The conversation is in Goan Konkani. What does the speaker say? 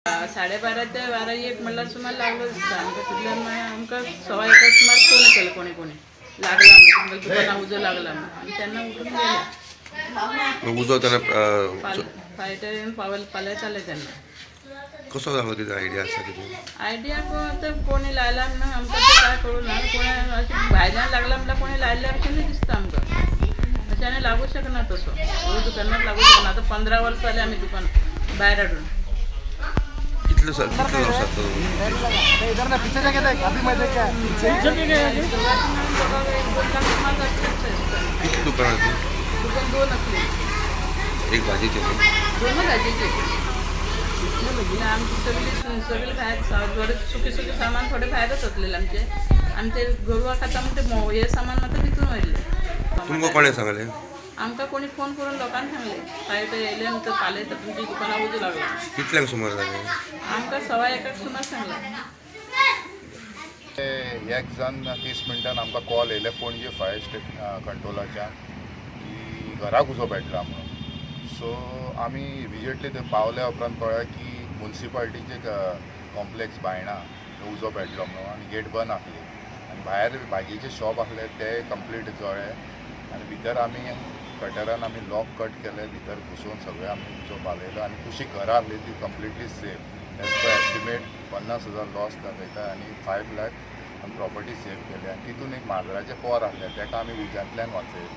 12:30 ते 12:00 म्हणल्यार सुमार लागलो दिसता आमकां. तितल्यान मागीर आमकां 1:15 सुमार फोन केलो कोणी कोणी लागला म्हणून, तुमच्या दुकानाक उजो लागला म्हणून. आनी तेन्ना उठून गेले. मग उजो तेन्ना फायटर येवन पावल पालयताले तेन्ना. कसो जालो कितें आयडिया आसा कितें? आयडिया आतां कोणी लायला म्हणून आमकां तें कांय कळूं ना. कोणी अशें भायल्यान लागला म्हणल्यार कोणी लायल्ल्या भशेन दिसता आमकां. अशें आनी लागूं शकना तसो दुकानार लागूं शकना. आतां 15 वर्सां जालीं आमी दुकान भायर हाडून. कितले साल कितले वर्सां जाता? इधर ना, पीछे जाके देख, अभी मैं देख क्या 2 लाख सुमार जातले दिसता. कितली दुकानां ती? दुकान 2 आसली. एक भाजीचे न्ही? दोनच भाजयेचे. आमची सगळी सगळी भायर थोडे सुके सुके सामान थोडे भायरच वतलेले आमचे. आनी ते गोरवां खाता म्हण ते हे सामान मात्र तितून वयले. तुमकां कोणें सांगलें? आमकां कोणी फोन करून लोकांनी सांगले, फायटर येयले नंतर पालयता तुमच्या दुकानाक उजो लागला. कितल्यांक सुमार जालें? आमकां 1:15 सुमार सांगलें. 1:30 आमकां कॉल येयले पणजे फायर स्टेशन कंट्रोलाच्यान की घराक उजो पेटला म्हणून. सो आमी इमिजिएटली थंय पावल्या उपरांत कळ्ळें की मुन्सिपाल्टीचे कॉम्प्लेक्स बायणा थंय उजो पेटलो म्हणून आनी गेट बंद आसली आनी भायर भाजयेचे शॉप आसले ते कंप्लीट जळ्ळे आनी भितर आमी कटरान आमी लॉक कट केले, भितर घुसून सगळें आमी उजो पालयलो आनी कुशीक घरां आसली ती completely safe. As per estimate 50,000 loss दाखयता आनी 5 लाख आमी प्रॉपर्टी सेव केली आनी तितून एक माजराचें पोर आसलें, ताका आमी उज्यांतल्यान वाचयलें.